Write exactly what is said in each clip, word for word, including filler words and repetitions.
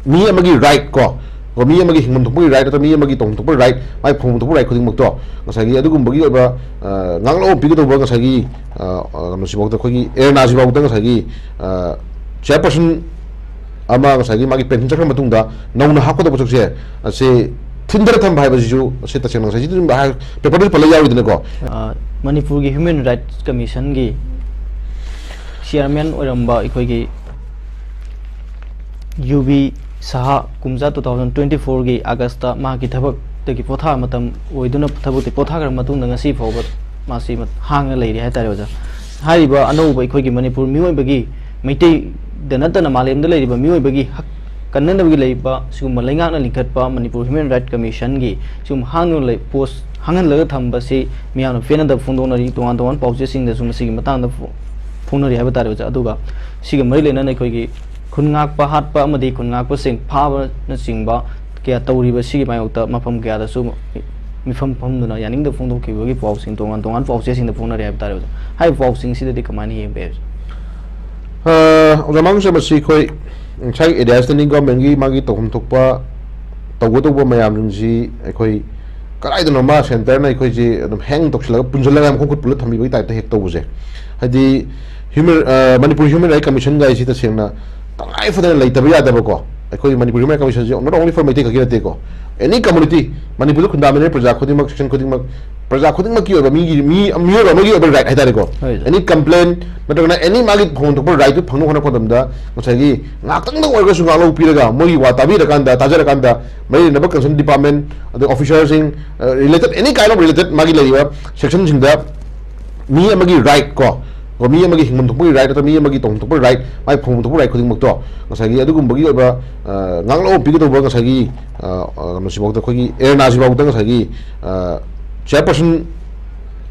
ꯃꯤ ꯑꯃꯒꯤ ꯔꯥꯏꯠ ꯀꯣ, ꯀꯣ, ꯃꯤ ꯑꯃꯒꯤ ꯍꯤꯡꯐꯝ ꯊꯣꯛꯄꯒꯤ ꯔꯥꯏꯠ ꯅꯠꯇ꯭ꯔꯒ ꯃꯤ ꯑꯃꯒꯤ ꯇꯧꯐꯝ ꯊꯣꯛꯄ ꯔꯥꯏꯠ, ꯃꯥꯒꯤ ꯐꯪꯐꯝ ꯊꯣꯛꯄ ꯔꯥꯏꯠ ꯈꯨꯗꯤꯡꯃꯛꯇꯣ ꯉꯁꯥꯏꯒꯤ ꯑꯗꯨꯒꯨꯝꯕꯒꯤ ꯑꯣꯏꯕ, ꯑ, ꯉꯥꯛꯂꯧ ꯄꯤꯒꯗꯧꯕ ꯉꯁꯥꯏꯒꯤ, ꯑ, ꯑ, ꯀꯩꯅꯣꯁꯤꯐꯥꯎꯗ, ꯑꯩꯈꯣꯏꯒꯤ ꯑꯦꯔꯦꯅꯥꯁꯤꯐꯥꯎꯗ ꯉꯁꯥꯏꯒꯤ, ꯑ, ꯆꯤꯌꯔꯄꯔꯁꯟ ꯑꯃ ꯉꯁꯥꯏꯒꯤ ꯃꯥꯒꯤ ꯄꯦꯟꯁꯟ ꯆꯠꯈ꯭ꯔ ꯃꯇꯨꯡꯗ ꯅꯧꯅ ꯍꯥꯞꯀꯗꯧꯕ ꯆꯠꯁꯦ, ꯑꯁꯤ ꯊꯤꯟꯊꯔ ꯊꯝꯕ ꯍꯥꯏꯕꯁꯤꯁꯨ, ꯑꯁꯤ ꯇꯁꯦꯡꯅ ꯉꯁꯥꯏ ꯄꯦꯄꯔꯗꯁꯨ ꯄꯜꯂ ꯌꯥꯎꯔꯤꯗꯅꯀꯣ꯫ ꯑ, ꯃꯅꯤꯄꯨꯔꯒꯤ ꯍ꯭ꯌꯨꯃꯦꯟ ꯔꯥꯏꯠꯁ ꯀꯃꯤꯁꯟꯒꯤ ꯆꯤꯌꯔꯃꯦꯟ ꯑꯣꯏꯔꯝꯕ ꯑꯩꯈꯣꯏꯒꯤ ꯌꯨ ꯕꯤ ꯁꯍꯥ ꯀꯨꯝꯖꯥ two thousand twenty fourꯒꯤ ꯑꯥꯒꯁꯇ ꯃꯍꯥꯛꯀꯤ ꯊꯕꯛꯇꯒꯤ ꯄꯣꯊꯥ ꯃꯇꯝ ꯑꯣꯏꯗꯨꯅ ꯊꯕꯛꯇꯒꯤ ꯄꯣꯊꯥꯈ꯭ꯔꯕ ꯃꯇꯨꯡꯗ ꯉꯁꯤ ꯐꯥꯎꯕ ꯃꯥꯁꯤ ꯃ-, ꯍꯥꯡꯉ ꯂꯩꯔꯤ ꯍꯥꯏꯇꯥꯔꯦ ꯑꯣꯖꯥ꯫ ꯍꯥꯏꯔꯤꯕ ꯑꯅꯧꯕ ꯑꯩꯈꯣꯏꯒꯤ ꯃꯅꯤꯄꯨꯔ ꯃꯤꯑꯣꯏꯕꯒꯤ, ꯃꯩꯇꯩꯗ ꯅꯠꯇꯅ ꯃꯥꯂꯦꯝꯗ ꯂꯩꯔꯤꯕ ꯃꯤꯑꯣꯏꯕꯒꯤ ꯍꯛ ꯀꯟꯅꯅꯕꯒꯤ ꯂꯩꯕ ꯁꯤꯒꯨꯝꯕ ꯂꯩꯉꯥꯛꯅ ꯂꯤꯡꯈꯠꯄ ꯃꯅꯤꯄꯨꯔ ꯍ꯭ꯌꯨꯃꯦꯟ ꯔꯥꯏꯠ ꯀꯃꯤꯁꯟꯒꯤ ꯁꯤꯒꯨꯝꯕ ꯍꯥꯡꯗꯨꯅ ꯂꯩ-, ꯄꯣꯁ ꯍꯥꯡꯍꯜꯂꯒ ꯊꯝꯕꯁꯤ ꯃꯤꯌꯥꯝꯅ ꯄꯦꯟꯅꯗꯕ ꯐꯣꯡꯗꯣꯛꯅꯔꯤ꯫ ꯇꯣꯉꯥꯟ ꯇꯣꯉꯥꯟꯕ ꯄꯥꯎꯆꯦꯁꯤꯡꯗꯁꯨ ꯃꯁꯤꯒꯤ ꯃꯇꯥꯡꯗ ꯐꯣ-, ꯐꯣꯡꯅꯔꯤ ꯍꯥꯏꯕ ꯇꯥꯔꯦ ꯑꯣꯖꯥ꯫ ꯑꯗꯨꯒ ꯁꯤꯒ ꯃꯔꯤ ꯂꯩꯅꯅ ꯑꯩꯈꯣꯏꯒꯤ ꯈꯨꯟ ꯉꯥꯛꯄ ꯍꯥꯠꯄ ꯑꯃꯗꯤ ꯈꯨꯟ ꯉꯥꯛꯄꯁꯤꯡ ꯐꯥꯕꯅꯆꯤꯡꯕ ꯀꯌꯥ ꯇꯧꯔꯤꯕ ꯁꯤꯒꯤ ꯃꯥꯌꯣꯛꯇ ꯃꯐꯝ ꯀꯌꯥꯗꯁꯨ ꯃꯤꯐꯝ ꯐꯝꯗꯨꯅ ꯌꯥꯅꯤꯡꯗꯕ ꯐꯣꯡꯗꯣꯛꯈꯤꯕꯒꯤ ꯄꯥꯎꯁꯤꯡ ꯇꯣꯉꯥꯟ ꯇꯣꯉꯥꯟꯕ ꯄꯥꯎꯆꯦꯁꯤꯡꯗ ꯐꯣꯡꯅꯔꯤ ꯍꯥꯏꯕ ꯇꯥꯔꯦ ꯑꯣꯖꯥ꯫ ꯍꯥꯏꯔꯤꯕ ꯄꯥꯎꯁꯤꯡꯁꯤꯗꯗꯤ ꯀꯃꯥꯏꯅ ꯌꯦꯡꯕ ꯌꯥꯏ ꯑꯣꯖꯥ? ꯑ, ꯑꯣꯖꯥ ꯃꯥꯡꯁꯦ ꯃꯁꯤ ꯑꯩꯈꯣꯏ ꯉꯁꯥꯏ ꯑꯦꯔꯤꯌꯥ ꯁ꯭ꯇꯦꯟꯗꯤꯡ ꯒꯚꯔꯟꯃꯦꯟꯒꯤ ꯃꯥꯒꯤ ꯇꯧꯐꯝ ꯊꯣꯛꯄ ꯇꯧꯒꯗꯧꯕ ꯃꯌꯥꯝꯁꯤꯡꯁꯤ ꯑꯩꯈꯣꯏ ꯀꯗꯥꯏꯗꯅꯣꯃ ꯁꯦꯟꯇꯔꯅ ꯑꯩꯈꯣꯏꯁꯤ ꯑꯗꯨꯝ ꯍꯦꯡ ꯇꯧꯁꯤꯜꯂꯒ ꯄꯨꯟꯁꯤꯜꯂꯒ ꯃꯈꯣꯡ ꯈꯨꯠ ꯄꯨꯜꯂ ꯊꯝꯕꯤꯕꯒꯤ ꯇꯥꯏꯞꯇ ꯍꯦꯛ ꯇꯧꯕꯁꯦ꯫ ꯍꯥꯏꯗꯤ ꯍ꯭ꯌꯨꯃꯦꯟ, ꯑ, ꯃꯅꯤꯄꯨꯔ ꯍ꯭ꯌꯨꯃꯦꯟ ꯔꯥꯏꯠ ꯀꯃꯤꯁꯟ ꯒꯥꯏꯁꯤ ꯇꯁꯦꯡꯅ ꯇꯉꯥꯏ ꯐꯗꯅ ꯂꯩꯇꯕ ꯌꯥꯗꯕꯀꯣ꯫ ꯑꯩꯈꯣꯏ ꯃꯅꯤꯄꯨꯔ ꯍ꯭ꯌꯨꯃꯦꯟ ꯔꯥꯏꯠ ꯀꯃꯤꯁꯟꯁꯤ not only for ꯃꯩꯇꯩ ꯈꯛꯀꯤ ꯅꯠꯇꯦꯀꯣ, ꯑꯦꯅꯤ ꯀꯝꯃꯨꯅꯤꯇꯤ, ꯃꯅꯤꯄꯨꯔꯗ ꯈꯨꯟꯗꯥꯃꯤꯟꯅꯔꯤꯕ ꯄ꯭ꯔꯖꯥ ꯈꯨꯗꯤꯡꯃꯛ, ꯁꯦꯛꯁꯟ ꯈꯨꯗꯤꯡꯃꯛ, ꯄ꯭ꯔꯖꯥ ꯈꯨꯗꯤꯡꯃꯛꯀꯤ ꯑꯣꯏꯕ ꯃꯤꯒꯤ, ꯃꯤ, ꯃꯤꯑꯣꯏꯕ ꯑꯃꯒꯤ ꯑꯣꯏꯕ ꯔꯥꯏꯠ ꯍꯥꯏꯇꯥꯔꯦꯀꯣ꯫ ꯍꯣꯏ, ꯁꯥꯔ꯫ ꯑꯦꯅꯤ ꯀꯝꯄ꯭ꯂꯦꯟ ꯅꯠꯇ꯭ꯔꯒꯅ ꯑꯦꯅꯤ ꯃꯥꯒꯤ ꯐꯪꯐꯝ ꯊꯣꯛꯄ ꯔꯥꯏꯠꯇꯨ ꯐꯪꯅꯕ ꯍꯣꯠꯅꯔꯛꯄ ꯃꯇꯝꯗ ꯉꯁꯥꯏꯒꯤ ꯉꯥꯛꯇꯪꯗ ꯑꯣꯏꯔꯒꯁꯨ ꯉꯥꯛꯂꯧ ꯄꯤꯔꯒ ꯃꯣꯏꯒꯤ ꯋꯥ ꯇꯥꯕꯤꯔꯀꯥꯟꯗ, ꯇꯥꯖꯔꯀꯥꯟꯗ ꯃꯔꯤ ꯂꯩꯅꯕ ꯀꯟꯁꯔꯟ ꯗꯤꯄꯥꯔꯠꯃꯦꯟ, ꯑꯗꯩ ꯑꯣꯐꯤꯁꯔꯁꯤꯡ, ꯑ, related, any kind of related ꯃꯥꯒꯤ ꯂꯩꯔꯤꯕ ꯁꯦꯛꯁꯟꯁꯤꯡꯗ ꯃꯤ ꯑꯃꯒꯤ ꯔꯥꯏꯠ ꯀꯣ, ꯀꯣ, ꯃꯤ ꯑꯃꯒꯤ ꯍꯤꯡꯐꯝ ꯊꯣꯛꯄꯒꯤ ꯔꯥꯏꯠ ꯅꯠꯇ꯭ꯔꯒ ꯃꯤ ꯑꯃꯒꯤ ꯇꯧꯐꯝ ꯊꯣꯛꯄ ꯔꯥꯏꯠ, ꯃꯥꯒꯤ ꯐꯪꯐꯝ ꯊꯣꯛꯄ ꯔꯥꯏꯠ ꯈꯨꯗꯤꯡꯃꯛꯇꯣ ꯉꯁꯥꯏꯒꯤ ꯑꯗꯨꯒꯨꯝꯕꯒꯤ ꯑꯣꯏꯕ, ꯑ, ꯉꯥꯛꯂꯧ ꯄꯤꯒꯗꯧꯕ ꯉꯁꯥꯏꯒꯤ, ꯑ, ꯑ, ꯀꯩꯅꯣꯁꯤꯐꯥꯎꯗ, ꯑꯩꯈꯣꯏꯒꯤ ꯑꯦꯔꯦꯅꯥꯁꯤꯐꯥꯎꯗ ꯉꯁꯥꯏꯒꯤ, ꯑ, ꯆꯤꯌꯔꯄꯔꯁꯟ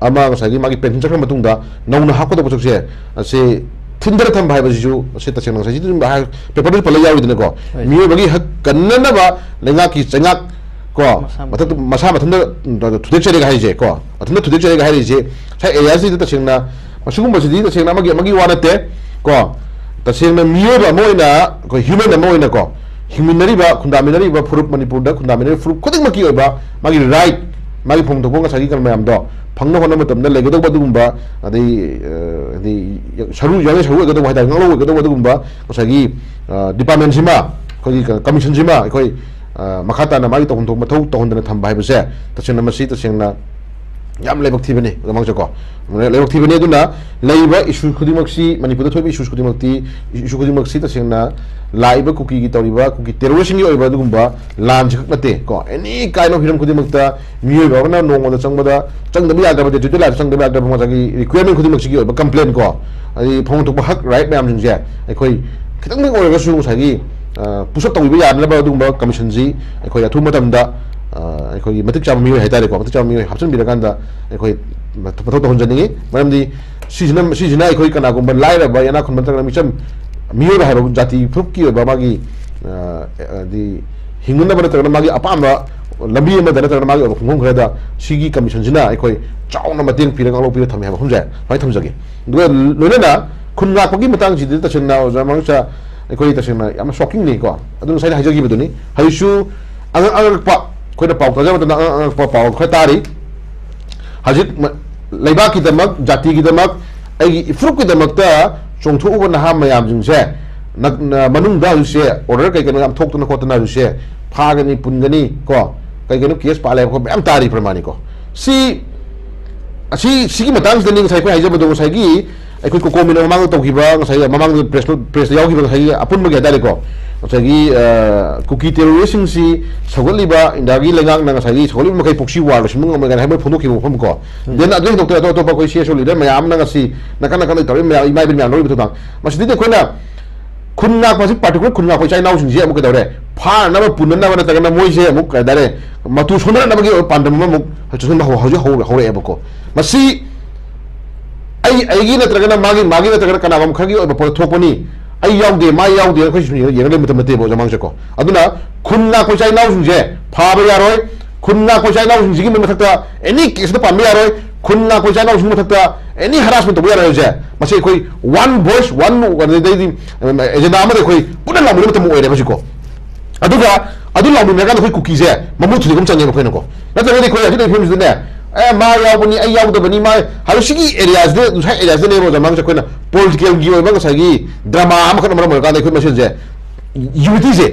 ꯑꯃ ꯉꯁꯥꯏꯒꯤ ꯃꯥꯒꯤ ꯄꯦꯟꯁꯟ ꯆꯠꯈ꯭ꯔ ꯃꯇꯨꯡꯗ ꯅꯧꯅ ꯍꯥꯞꯀꯗꯧꯕ ꯆꯠꯁꯦ ꯑꯁꯤ ꯊꯤꯟꯊꯔ ꯊꯝꯕ ꯍꯥꯏꯕꯁꯤꯁꯨ ꯑꯁꯤ ꯇꯁꯦꯡꯅ ꯉꯁꯥꯏ ꯁꯤꯗ ꯑꯗꯨꯝ ꯍꯥꯏ-, ꯄꯦꯄꯔꯗꯁꯨ ꯄꯜꯂ ꯌꯥꯎꯔꯤꯗꯅꯀꯣ꯫ ꯍꯣꯏ꯫ ꯃꯤꯑꯣꯏꯕꯒꯤ ꯍꯛ ꯀꯟꯅꯅꯕ ꯂꯩꯉꯥꯛꯀꯤ ꯆꯩꯉꯥꯛ ꯀꯣ, ꯃꯁꯥ ꯃꯊꯛꯇ, ꯃꯊꯟ꯫ ꯃꯁꯥ ꯃꯊꯟꯇ ꯊꯨꯗꯦꯛꯆꯔꯦꯒ ꯍꯥꯏꯁꯦ ꯀꯣ, ꯃꯊꯟꯇ ꯊꯨꯗꯦꯛꯆꯔꯦꯒ ꯍꯥꯏꯔꯤꯁꯦ ꯉꯁꯥꯏ ꯑꯦꯔꯤꯌꯥꯁꯤꯗ ꯇꯁꯦꯡꯅ ꯃꯁꯤꯒꯨꯝꯕꯁꯤꯗꯤ ꯇꯁꯦꯡꯅ ꯑꯃꯒꯤ, ꯑꯃꯒꯤ ꯋꯥ ꯅꯠꯇꯦ ꯀꯣ꯫ ꯇꯁꯦꯡꯅ ꯃꯤꯑꯣꯏꯕ ꯑꯃ ꯑꯣꯏꯅ, ꯑꯩꯈꯣꯏ ꯍ꯭ꯌꯨꯃꯦꯟ ꯑꯃ ꯑꯣꯏꯅꯀꯣ, ꯍꯤꯡꯃꯤꯟꯅꯔꯤꯕ, ꯈꯨꯟꯗꯥꯃꯤꯟꯅꯔꯤꯕ ꯐꯨꯔꯨꯞ, ꯃꯅꯤꯄꯨꯔꯗ ꯈꯨꯟꯗꯥꯃꯤꯟꯅꯔꯤꯕ ꯐꯨꯔꯨꯞ ꯈꯨꯗꯤꯡꯃꯛꯀꯤ ꯑꯣꯏꯕ ꯃꯥꯒꯤ ꯔꯥꯏꯠ, ꯃꯥꯒꯤ ꯐꯪꯐꯝ ꯊꯣꯛꯄ ꯉꯁꯥꯏꯒꯤ ꯀꯩꯅꯣ ꯃꯌꯥꯝꯗꯣ ꯐꯪꯅꯕ ꯍꯣꯠꯅꯕ ꯃꯇꯝꯗ ꯂꯩꯒꯗꯧꯕ ꯑꯗꯨꯒꯨꯝꯕ, ꯑꯗꯩ, ꯑ, ꯍꯥꯏꯗꯤ, ꯁꯔꯨ, ꯌꯥꯎꯅ ꯁꯔꯨ ꯑꯣꯏꯒꯗꯧꯕ ꯍꯥꯏꯇꯥꯔꯦ, ꯉꯥꯛꯂꯧ ꯑꯣꯏꯒꯗꯧꯕ ꯑꯗꯨꯒꯨꯝꯕ ꯉꯁꯥꯏꯒꯤ, ꯑ, ꯗꯤꯄꯥꯔꯠꯃꯦꯟꯁꯤꯃ, ꯑꯩꯈꯣꯏꯒꯤ ꯀ-, ꯀꯃꯤꯁꯟꯁꯤꯃ ꯑꯩꯈꯣꯏ, ꯑ, ꯃꯈꯥ ꯇꯥꯅ ꯃꯥꯒꯤ ꯇꯧꯐꯝ ꯊꯣꯛꯄ ꯃꯊꯧ ꯇꯧꯍꯟꯗꯅ ꯊꯝꯕ ꯍꯥꯏꯕꯁꯦ ꯇꯁꯦꯡꯅ ꯃꯁꯤ ꯇꯁꯦꯡꯅ ꯌꯥꯝ ꯂꯥꯏꯕꯛ ꯊꯤꯕꯅꯤ, ꯑꯗꯨꯃꯛꯁꯨ ꯀꯣ꯫ ꯂꯥꯏꯕꯛ ꯊꯤꯕꯅꯤ꯫ ꯑꯗꯨꯅ ꯂꯩꯔꯤꯕ ꯏꯁꯨ ꯈꯨꯗꯤꯡꯃꯛꯁꯤ, ꯃꯅꯤꯄꯨꯔꯗ ꯊꯣꯛꯏꯕ ꯏꯁꯨ ꯈꯨꯗꯤꯡꯃꯛꯇꯤ, ꯏꯁꯨ ꯈꯨꯗꯤꯡꯃꯛꯁꯤ ꯇꯁꯦꯡꯅ ꯂꯥꯛꯏꯕ ꯀꯨꯀꯤꯒꯤ ꯇꯧꯔꯤꯕ ꯀꯨꯀꯤ ꯇꯦꯔꯣꯔꯤꯁꯁꯤꯡꯒꯤ ꯑꯣꯏꯕ ꯑꯗꯨꯒꯨꯝꯕ ꯂꯥꯟꯁꯤ ꯈꯛ ꯅꯠꯇꯦ ꯀꯣ, ꯑꯦꯅꯤ ꯀꯥꯏꯟ ꯑꯣꯐ ꯍꯤꯔꯝ ꯈꯨꯗꯤꯡꯃꯛꯇ ꯃꯤꯑꯣꯏꯕ ꯑꯃꯅ ꯅꯣꯡꯃꯗ ꯆꯪꯕꯗ ꯆꯪꯗꯕ ꯌꯥꯗ꯭ꯔꯕ, ꯗꯦ ꯇꯨ ꯗꯦ ꯂꯥꯏꯐꯇ ꯆꯪꯗꯕ ꯌꯥꯗ꯭ꯔꯕ ꯉꯁꯥꯏꯒꯤ ꯔꯤꯀ꯭ꯋꯥꯌꯔꯃꯦꯟ ꯈꯨꯗꯤꯡꯃꯛꯁꯤꯒꯤ ꯑꯣꯏꯕ ꯀꯝꯄ꯭ꯂꯦꯟ ꯀꯣ, ꯑꯗꯩ ꯐꯪꯐꯝ ꯊꯣꯛꯄ ꯍꯛ, ꯔꯥꯏꯠ ꯃꯌꯥꯝꯁꯤꯡꯁꯦ ꯑꯩꯈꯣꯏ ꯈꯤꯇꯪꯗꯪ ꯑꯣꯏꯔꯒꯁꯨ ꯉꯁꯥꯏꯒꯤ, ꯑ, ꯄꯨꯁꯑꯞ ꯇꯧꯕꯤꯕ ꯌꯥꯅꯅꯕ ꯑꯗꯨꯒꯨꯝꯕ ꯀꯃꯤꯁꯟꯁꯤ ꯑꯩꯈꯣꯏ ꯑꯊꯨꯕ ꯃꯇꯝꯗ, ꯑ, ꯑꯩꯈꯣꯏꯒꯤ ꯃꯇꯤꯛ ꯆꯥꯕ ꯃꯤꯑꯣꯏ ꯍꯥꯏꯇꯥꯔꯦꯀꯣ, ꯃꯇꯤꯛ ꯆꯥꯕ ꯃꯤꯑꯣꯏ ꯍꯥꯞꯆꯤꯟꯕꯤꯔꯀꯥꯟꯗ ꯑꯩꯈꯣꯏ ꯃꯊꯧ ꯇꯧꯍꯟꯖꯅꯤꯡꯉꯤ꯫ ꯃꯔꯝꯗꯤ ꯁꯤꯁꯤꯅ, ꯁꯤꯁꯤꯅ ꯑꯩꯈꯣꯏ ꯀꯅꯥꯒꯨꯝꯕ ꯂꯥꯏꯔꯕ, ꯏꯅꯥꯛ ꯈꯨꯟꯕ ꯅꯠꯇ꯭ꯔꯒꯅ ꯃꯤꯆꯝ, ꯃꯤꯑꯣꯏꯕ ꯍꯥꯏꯕ ꯖꯥꯇꯤ ꯐꯨꯔꯨꯞꯀꯤ ꯑꯣꯏꯕ ꯃꯥꯒꯤ, ꯑ, ꯍꯥꯏꯗꯤ ꯍꯤꯡꯅꯅꯕ ꯅꯠꯇ꯭ꯔꯒꯅ ꯃꯥꯒꯤ ꯑꯄꯥꯝꯕ ꯂꯝꯕꯤ ꯑꯃꯗ ꯅꯠꯇ꯭ꯔꯒꯅ ꯃꯥꯒꯤ ꯑꯣꯏꯕ ꯈꯣꯡꯐꯝ ꯈꯔꯗ ꯁꯤꯒꯤ ꯀꯃꯤꯁꯟꯁꯤꯅ ꯑꯩꯈꯣꯏ ꯆꯥꯎꯅ ꯃꯇꯦꯡ ꯄꯤꯔꯒ, ꯉꯥꯛꯂꯧ ꯄꯤꯔꯒ ꯊꯝꯃꯦ ꯍꯥꯏꯕ ꯃꯐꯝꯁꯦ ꯁꯨꯃꯥꯏꯅ ꯊꯝꯖꯒꯦ꯫ ꯑꯗꯨꯒ ꯂꯣꯏꯅꯅ ꯈꯨꯟ ꯉꯥꯛꯄꯒꯤ ꯃꯇꯥꯡꯁꯤꯗꯤ ꯇꯁꯦꯡꯅ ꯑꯣꯖꯥ ꯃꯉꯥꯡꯆꯥ, ꯑꯩꯈꯣꯏ ꯇꯁꯦꯡꯅ ꯌꯥꯝꯅ ꯁꯣꯛꯀꯤꯡꯅꯤ ꯀꯣ꯫ ꯑꯗꯨ ꯉꯁꯥꯏꯅ ꯍꯥꯏꯖꯈꯤꯕꯗꯨꯅꯤ꯫ ꯍꯧꯖꯤꯛꯁꯨ ꯑꯉꯛ ꯑꯉꯛꯄ, ꯑꯩꯈꯣꯏꯅ ꯄꯥꯎ ꯇꯥꯖꯕ ꯃꯇꯝꯗ ꯑꯉꯛ ꯑꯉꯛꯄ ꯄꯥꯎ ꯈꯔ ꯇꯥꯔꯤ꯫ ꯍꯧꯖꯤꯛ ꯃ-, ꯂꯩꯕꯥꯛꯀꯤꯗꯃꯛ, ꯖꯥꯇꯤꯒꯤꯗꯃꯛ, ꯑꯩꯒꯤ ꯏꯐꯨꯔꯨꯞꯀꯤꯗꯃꯛꯇ ꯆꯣꯡꯊꯣꯛꯎꯕ ꯅꯍꯥ ꯃꯌꯥꯝꯁꯤꯡꯁꯦ ꯅ-, ꯅ-, ꯃꯅꯨꯡꯗ ꯍꯧꯖꯤꯛꯁꯦ ꯑꯣꯔꯗꯔ ꯀꯩ ꯀꯩꯅꯣ ꯌꯥꯝ ꯊꯣꯛꯇꯅ ꯈꯣꯠꯇꯅ ꯍꯧꯖꯤꯛꯁꯦ ꯐꯥꯒꯅꯤ, ꯄꯨꯟꯒꯅꯤ ꯀꯣ, ꯀꯩ ꯀꯩꯅꯣ ꯀꯦꯁ ꯄꯥꯜꯂꯦ ꯍꯥꯏꯕ ꯈꯣꯠꯄ ꯃꯌꯥꯝ ꯇꯥꯔꯤ ꯄ꯭ꯔꯃꯥꯅꯤꯀꯣ꯫ ꯁꯤ, ꯑꯁꯤ, ꯁꯤꯒꯤ ꯃꯇꯥꯡꯁꯤꯗꯅꯤ ꯉꯁꯥꯏ ꯑꯩꯈꯣꯏ ꯍꯥꯏꯖꯕꯗꯣ, ꯉꯁꯥꯏꯒꯤ ꯑꯩꯈꯣꯏ ꯀꯣꯀꯣꯃꯤꯅ ꯃꯃꯥꯡꯗ ꯇꯧꯈꯤꯕ, ꯉꯁꯥꯏ ꯃꯃꯥꯡꯗ ꯄ꯭ꯔꯦꯁ, ꯄ꯭ꯔꯦꯁꯇ ꯌꯥꯎꯈꯤꯕ ꯉꯁꯥꯏꯒꯤ ꯑꯄꯨꯟꯕꯒꯤ ꯍꯥꯏꯇꯥꯔꯦꯀꯣ, ꯉꯁꯥꯏꯒꯤ, ꯑ, ꯀꯨꯀꯤ ꯇꯦꯔꯣꯔꯤꯁꯁꯤꯡꯁꯤ ꯁꯧꯒꯠꯂꯤꯕ, ꯏꯟꯗꯤꯌꯥꯒꯤ ꯂꯩꯉꯥꯛꯅ ꯉꯁꯥꯏꯒꯤ ꯁꯧꯒꯠꯂꯤꯕ ꯃꯈꯩ ꯄ꯭ꯔꯣꯛꯁꯤ ꯋꯥꯔ ꯂꯣꯏꯁꯤꯟꯕ ꯉꯝꯃꯣꯏ ꯀꯥꯏꯅ ꯍꯥꯏꯕ ꯐꯣꯡꯗꯣꯛꯈꯤꯕ ꯃꯐꯝ ꯀꯣ꯫ ꯎꯝ꯫ Then ꯑꯗꯨꯒꯤ ꯍꯦꯟꯗꯣꯛꯇꯅ ꯑꯇꯣꯞ ꯑꯇꯣꯞꯄ ꯑꯩꯈꯣꯏ ꯁꯤ ꯑꯦꯁ ꯑꯣ ꯂꯤꯗꯔ ꯃꯌꯥꯝꯅ ꯉꯁꯤ ꯅꯥꯀꯟ ꯅꯥꯀꯟꯗ ꯇꯧꯔꯤꯕ ꯃꯌꯥꯝ, ꯏꯃꯥ ꯏꯕꯦꯟ ꯃꯌꯥꯝ ꯂꯧꯔꯤꯕ ꯊꯧꯗꯥꯡ, ꯃꯁꯤꯗꯩꯗꯤ ꯑꯩꯈꯣꯏꯅ ꯈꯨꯟ ꯉꯥꯛꯄ ꯑꯁꯤ, ꯄꯥꯔꯇꯤꯀꯨꯂꯔ ꯈꯨꯟ ꯉꯥꯛꯄ ꯏꯆꯥ ꯏꯅꯥꯎꯁꯤꯡꯁꯦ ꯑꯃꯨꯛ ꯀꯩꯗꯧꯔꯦ, ꯐꯥꯅꯅꯕ, ꯄꯨꯟꯅꯅꯕ ꯅꯠꯇ꯭ꯔꯒꯅ ꯃꯣꯏꯁꯦ ꯑꯃꯨꯛ ꯀꯩ ꯍꯥꯏꯇꯥꯔꯦ, ꯃꯇꯨ ꯁꯣꯟꯊꯅꯕꯒꯤ ꯑꯣꯏꯕ ꯄꯥꯟꯗꯝ ꯑꯃ ꯑꯃꯨꯛ ꯍꯧꯖꯤꯛ ꯍꯧ-, ꯍꯧꯖꯤꯛ ꯍꯧꯔꯛꯑꯦꯕꯀꯣ꯫ ꯃꯁꯤ ꯑꯩ, ꯑꯩꯒꯤ ꯅꯠꯇ꯭ꯔꯒꯅ ꯃꯥꯒꯤ, ꯃꯥꯒꯤ ꯅꯠꯇ꯭ꯔꯒꯅ ꯀꯅꯥꯒꯨꯝꯕ ꯈꯔꯒꯤ ꯑꯣꯏꯕ ꯄꯣꯠ ꯊꯣꯛꯄꯅꯤ, ꯑꯩ ꯌꯥꯎꯗꯦ, ꯃꯥ ꯌꯥꯎꯗꯦ, ꯑꯩꯈꯣꯏ ꯁꯨꯝ ꯌꯦꯡꯉ ꯂꯩꯕ ꯃꯇꯝ ꯅꯠꯇꯦꯕ ꯑꯣꯖꯥ ꯃꯉꯥꯡꯆꯥꯀꯣ꯫ ꯑꯗꯨꯅ ꯈꯨꯟ ꯉꯥꯛꯄ ꯏꯆꯥ ꯏꯅꯥꯎꯁꯤꯡꯁꯦ ꯐꯥꯕ ꯌꯥꯔꯣꯏ꯫ ꯈꯨꯟ ꯉꯥꯛꯄ ꯏꯆꯥ ꯏꯅꯥꯎꯁꯤꯡꯁꯤꯒꯤ ꯃꯊꯛꯇ ꯑꯦꯅꯤ ꯀꯦꯁꯇ ꯄꯥꯟꯕ ꯌꯥꯔꯣꯏ꯫ ꯈꯨꯟ ꯉꯥꯛꯄ ꯏꯆꯥ ꯏꯅꯥꯎꯁꯤꯡꯒꯤ ꯃꯊꯛꯇ ꯑꯦꯅꯤ ꯍꯔꯥꯁꯃꯦꯟ ꯇꯧꯕ ꯌꯥꯔꯣꯏ ꯍꯥꯏꯕꯁꯦ, ꯃꯁꯤ ꯑꯩꯈꯣꯏ ꯋꯥꯟ ꯚꯣꯏꯁ, ꯋꯥꯟ, ꯑꯗꯩꯗꯤ ꯑꯦꯖꯦꯟꯗꯥ ꯑꯃꯗ ꯑꯩꯈꯣꯏ ꯄꯨꯟꯅ ꯂꯥꯎꯃꯤꯟꯅꯕ ꯃꯇꯝ ꯑꯣꯏꯔꯦꯕ ꯍꯧꯖꯤꯛꯀꯣ꯫ ꯑꯗꯨꯒ ꯑꯗꯨ ꯂꯥꯎꯃꯤꯟꯅꯔꯀꯥꯟꯗ ꯑꯩꯈꯣꯏ ꯀꯨꯀꯤꯁꯦ ꯃꯃꯨ ꯊꯨꯗꯦꯛꯄ ꯑꯃ ꯆꯪꯉꯦꯕ ꯑꯩꯈꯣꯏꯅꯀꯣ꯫ ꯅꯠꯇ꯭ꯔꯒꯗꯤ ꯑꯩꯈꯣꯏ ꯍꯧꯖꯤꯛ ꯂꯩꯔꯤꯕ ꯐꯤꯕꯝꯁꯤꯗꯅꯦ, ꯑꯦ, ꯃꯥ ꯌꯥꯎꯕꯅꯤ, ꯑꯩ ꯌꯥꯎꯗꯕꯅꯤ, ꯃꯥ ꯍꯥꯏꯕ ꯁꯤꯒꯤ ꯑꯦꯔꯤꯌꯥꯁꯤꯗ, ꯉꯁꯥꯏ ꯑꯦꯔꯤꯌꯥꯁꯤꯗꯅꯦꯕ ꯑꯣꯖꯥ ꯃꯥꯡꯁꯦ ꯑꯩꯈꯣꯏꯅ ꯄꯣꯂꯤꯇꯤꯀꯦꯜꯒꯤ ꯑꯣꯏꯕ ꯉꯁꯥꯏꯒꯤ ꯗ꯭ꯔꯃꯥ ꯑꯃꯈꯛꯅ ꯃꯔꯝ ꯑꯣꯏꯔꯀꯥꯟꯗ ꯑꯩꯈꯣꯏ ꯃꯁꯦꯟꯁꯦ ꯌꯨꯅꯤꯇꯤꯁꯦ,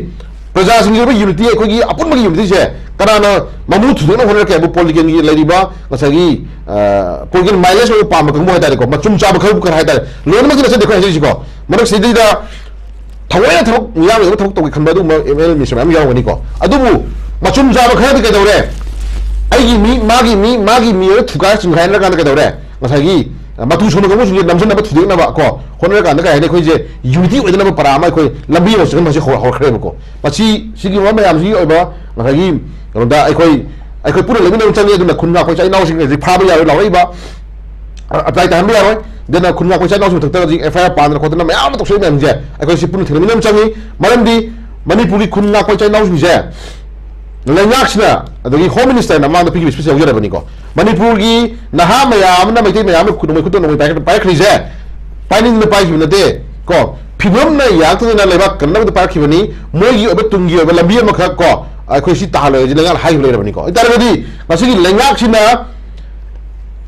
ꯄ꯭ꯔꯖꯥꯁꯤꯡꯒꯤ ꯑꯣꯏꯕ ꯌꯨꯅꯤꯇꯤ, ꯑꯩꯈꯣꯏꯒꯤ ꯑꯄꯨꯟꯕꯒꯤ ꯌꯨꯅꯤꯇꯤꯁꯦ ꯀꯅꯥꯅ ꯃꯃꯨ ꯊꯨꯗꯦꯛꯅ ꯍꯣꯠꯅꯔꯛꯀꯦ ꯍꯥꯏꯕꯨ ꯄꯣꯂꯤꯇꯤꯀꯦꯜꯒꯤ ꯂꯩꯔꯤꯕ ꯉꯁꯥꯏꯒꯤ, ꯑ, ꯄꯣꯂꯤꯇꯤꯀꯦꯜ ꯃꯥꯏꯂꯦꯖ ꯑꯣꯏꯕ ꯄꯥꯝꯕ ꯀꯥꯡꯕꯨ ꯍꯥꯏꯇꯥꯔꯦꯀꯣ, ꯃꯆꯨꯝ ꯆꯥꯕ ꯈꯔ ꯈꯔ ꯍꯥꯏꯇꯥꯔꯦ, ꯂꯣꯏꯅꯃꯛꯀꯤ ꯅꯠꯆꯗꯦ ꯑꯩꯈꯣꯏ ꯍꯥꯏꯖꯔꯤꯁꯤꯀꯣ꯫ ꯃꯔꯛꯁꯤꯗꯩꯗ ꯊꯑꯣꯏꯅ ꯊꯕꯛ ꯃꯤꯌꯥꯝꯒꯤ ꯑꯣꯏꯕ ꯊꯕꯛ ꯇꯧꯒꯦ ꯈꯟꯕ ꯑꯗꯨꯒꯨꯝꯕ ꯑꯦꯝ ꯑꯦꯜ ꯑꯦ ꯃꯤꯁꯨ ꯃꯌꯥꯝ ꯌꯥꯎꯔꯝꯒꯅꯤꯀꯣ꯫ ꯑꯗꯨꯕꯨ ꯃꯆꯨꯝ ꯆꯥꯕ ꯈꯔꯗꯤ ꯀꯩꯗꯧꯔꯦ? ꯑꯩꯒꯤ ꯃꯤ, ꯃꯥꯒꯤ ꯃꯤ, ꯃꯥꯒꯤ ꯃꯤ ꯑꯣꯏꯅ ꯊꯨꯒꯥꯏ ꯆꯤꯡꯈꯥꯏꯅꯔꯀꯥꯟꯗ ꯀꯩꯗꯧꯔꯦ? ꯉꯁꯥꯏꯒꯤ, ꯑ, ꯃꯇꯨ ꯁꯣꯟꯕ ꯀꯥꯡꯕꯨꯁꯤꯡꯁꯦ ꯅꯝꯁꯤꯟꯅꯕ ꯊꯨꯗꯦꯛꯅꯕ ꯀꯣ ꯍꯣꯠꯅꯔꯀꯥꯟꯗ ꯀꯩ ꯍꯥꯏꯅꯤ, ꯑꯩꯈꯣꯏꯁꯦ ꯌꯨꯅꯤꯇꯤ ꯑꯣꯏꯗꯅꯕ ꯄꯔꯥ ꯑꯃ ꯑꯩꯈꯣꯏ ꯂꯝꯕꯤ ꯑꯃ ꯆꯪꯍꯟꯕꯁꯦ ꯍꯧ-, ꯍꯧꯔꯛꯈ꯭ꯔꯦꯕꯀꯣ꯫ ꯃꯁꯤ, ꯁꯤꯒꯤ ꯃꯌꯥꯝꯁꯤꯒꯤ ꯑꯣꯏꯕ ꯉꯁꯥꯏꯒꯤ ꯀꯩꯅꯣꯗ ꯑꯩꯈꯣꯏ, ꯑꯩꯈꯣꯏ ꯄꯨꯟꯅ ꯂꯩꯃꯤꯟꯅꯕ ꯆꯪꯉꯤ꯫ ꯑꯗꯨꯅ ꯈꯨꯟ ꯉꯥꯛꯄ ꯏꯆꯥ ꯏꯅꯥꯎꯁꯤꯡ ꯍꯧꯖꯤꯛ ꯐꯥꯕ ꯌꯥꯔꯣꯏ ꯂꯥꯎꯔꯛꯏꯕ, ꯑ, apply ꯇꯥꯍꯟꯕ ꯌꯥꯔꯣꯏ꯫ ꯑꯗꯨꯅ ꯈꯨꯟ ꯉꯥꯛꯄ ꯏꯆꯥ ꯏꯅꯥꯎꯁꯤꯡ ꯃꯊꯛꯇ ꯍꯧꯖꯤꯛ F I R ꯄꯥꯟꯗꯅ ꯈꯣꯠꯇꯅ ꯃꯌꯥꯝ ꯑꯃ ꯇꯧꯁꯤꯜꯂꯛꯏ ꯃꯌꯥꯝꯁꯦ ꯑꯩꯈꯣꯏ ꯁꯤ ꯄꯨꯟꯅ ꯊꯦꯡꯅꯃꯤꯟꯅꯕ ꯆꯪꯉꯤ꯫ ꯃꯔꯝꯗꯤ ꯃꯅꯤꯄꯨꯔꯒꯤ ꯈꯨꯟ ꯉꯥꯛꯄ ꯏꯆꯥ ꯏꯅꯥꯎꯁꯤꯡꯁꯦ ꯂꯩꯉꯥꯛꯁꯤꯅ, ꯑꯗꯒꯤ Home Ministerꯅ ꯃꯃꯥꯡꯗ ꯄꯤꯈꯤꯕ speech ꯌꯥꯎꯖꯔꯕꯅꯤꯀꯣ, ꯃꯅꯤꯄꯨꯔꯒꯤ ꯅꯍꯥ ꯃꯌꯥꯝ ꯑꯃꯅ ꯃꯩꯇꯩ ꯃꯌꯥꯝꯅ ꯈꯨꯠ ꯅꯣꯡꯃꯩ ꯈꯨꯠꯇ ꯅꯣꯡꯃꯩ ꯄꯥꯏꯈꯠ-, ꯄꯥꯏꯔꯛꯈ꯭ꯔꯤꯁꯦ, ꯄꯥꯏꯅꯤꯡꯗꯅ ꯄꯥꯏꯈꯤꯕ ꯅꯠꯇꯦ ꯀꯣ, ꯐꯤꯕꯝꯅ ꯌꯥꯔꯛꯇꯗꯅ ꯂꯩꯕꯥꯛ ꯀꯟꯅꯕꯗ ꯄꯥꯏꯔꯛꯈꯤꯕꯅꯤ꯫ ꯃꯣꯏꯒꯤ ꯑꯣꯏꯕ ꯇꯨꯡꯒꯤ ꯑꯣꯏꯕ ꯂꯝꯕꯤ ꯑꯃꯈꯛ ꯀꯣ, ꯑꯩꯈꯣꯏ ꯁꯤ ꯇꯥꯍꯜꯂꯣꯏ ꯍꯥꯏꯁꯤ ꯂꯩꯉꯥꯛꯅ ꯍꯥꯏꯈꯤꯕ ꯂꯩꯔꯕꯅꯤꯀꯣ꯫ ꯑꯗꯨ ꯇꯥꯔꯒꯗꯤ ꯉꯁꯤꯒꯤ ꯂꯩꯉꯥꯛꯁꯤꯅ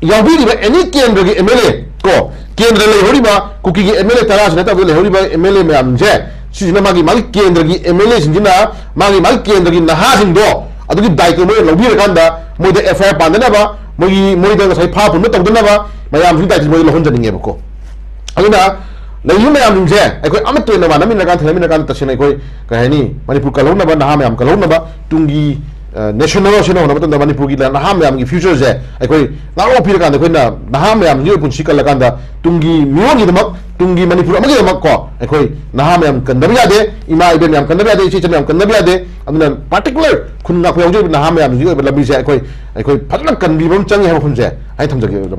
ꯌꯥꯎꯕꯤꯔꯤꯕ any ꯀꯦꯟꯗ꯭ꯔꯒꯤ M L A ꯀꯣ, ꯀꯦꯟꯗ꯭ꯔ ꯂꯩꯍꯧꯔꯤꯕ ꯀꯨꯀꯤꯒꯤ M L A ꯇꯔꯥꯁꯤ ꯅꯠꯇꯕꯗ ꯂꯩꯍꯧꯔꯤꯕ M L A ꯃꯌꯥꯝꯁꯦ, ꯁꯤꯁꯤꯅ ꯃꯥꯒꯤ, ꯃꯥꯒꯤ ꯀꯦꯟꯗ꯭ꯔꯒꯤ M L Aꯁꯤꯡꯁꯤꯅ ꯃꯥꯒꯤ, ꯃꯥꯒꯤ ꯀꯦꯟꯗ꯭ꯔꯒꯤ ꯅꯍꯥꯁꯤꯡꯗꯣ ꯑꯗꯨꯒꯤ ꯗꯥꯏꯇ ꯃꯣꯏꯅ ꯂꯧꯕꯤꯔꯀꯥꯟꯗ ꯃꯣꯏꯗ F I R ꯄꯥꯟꯗꯅꯕ, ꯃꯣꯏꯒꯤ, ꯃꯣꯏꯗ ꯉꯁꯥꯏ ꯐꯥ ꯄꯨꯟꯕ ꯇꯧꯗꯅꯕ ꯃꯌꯥꯝꯁꯤꯒꯤ ꯗꯥꯏꯇ ꯃꯣꯏꯗ ꯂꯧꯍꯟꯖꯅꯤꯡꯉꯦꯕꯀꯣ꯫ ꯑꯗꯨꯅ ꯂꯩꯔꯤꯕ ꯃꯌꯥꯝꯁꯤꯡꯁꯦ ꯑꯩꯈꯣꯏ ꯑꯃꯠꯇ ꯑꯣꯏꯅ ꯃꯥꯟꯅꯃꯤꯟꯅꯔꯀꯥꯟꯗ, ꯊꯦꯡꯅꯃꯤꯟꯅꯔꯀꯥꯟꯗ ꯇꯁꯦꯡꯅ ꯑꯩꯈꯣꯏ ꯀꯩ ꯍꯥꯏꯅꯤ, ꯃꯅꯤꯄꯨꯔ ꯀꯜꯍꯧꯅꯕ, ꯅꯍꯥ ꯃꯌꯥꯝ ꯀꯜꯍꯧꯅꯕ, ꯇꯨꯡꯒꯤ, ꯑ, national ꯁꯦꯝꯅꯕ ꯍꯣꯠꯅꯕ ꯃꯇꯝꯗ ꯃꯅꯤꯄꯨꯔꯒꯤ ꯅꯍꯥ ꯃꯌꯥꯝꯒꯤ futureꯁꯦ ꯑꯩꯈꯣꯏ ꯉꯥꯛꯂꯣꯛꯄꯤꯔꯀꯥꯟꯗ, ꯑꯩꯈꯣꯏꯅ ꯅꯍꯥ ꯃꯌꯥꯝꯒꯤ ꯑꯣꯏꯕ ꯄꯨꯟꯁꯤ ꯀꯜꯂꯀꯥꯟꯗ ꯇꯨꯡꯒꯤ ꯃꯤꯔꯣꯜꯒꯤꯗꯃꯛ, ꯇꯨꯡꯒꯤ ꯃꯅꯤꯄꯨꯔ ꯑꯃꯒꯤꯗꯃꯛ ꯀꯣ, ꯑꯩꯈꯣꯏ ꯅꯍꯥ ꯃꯌꯥꯝ ꯀꯟꯗꯕ ꯌꯥꯗꯦ, ꯏꯃꯥ ꯏꯕꯦꯟ ꯃꯌꯥꯝ ꯀꯟꯗꯕ ꯌꯥꯗꯦ, ꯏꯆꯦ ꯏꯆꯟ ꯃꯌꯥꯝ ꯀꯟꯗꯕ ꯌꯥꯗꯦ꯫ ꯑꯗꯨꯅ particular ꯈꯨꯟ ꯉꯥꯛꯄ ꯌꯥꯎꯖꯔꯤꯕ ꯅꯍꯥ ꯃꯌꯥꯝꯁꯤꯒꯤ ꯑꯣꯏꯕ ꯂꯝꯕꯤꯁꯦ ꯑꯩꯈꯣꯏ, ꯑꯩꯈꯣꯏ ꯐꯖꯅ ꯀꯟꯕꯤꯕ ꯑꯃ ꯆꯪꯉꯤ ꯍꯥꯏꯕ ꯋꯥꯐꯝꯁꯦ ꯑꯩ ꯊꯝꯖꯒꯦ꯫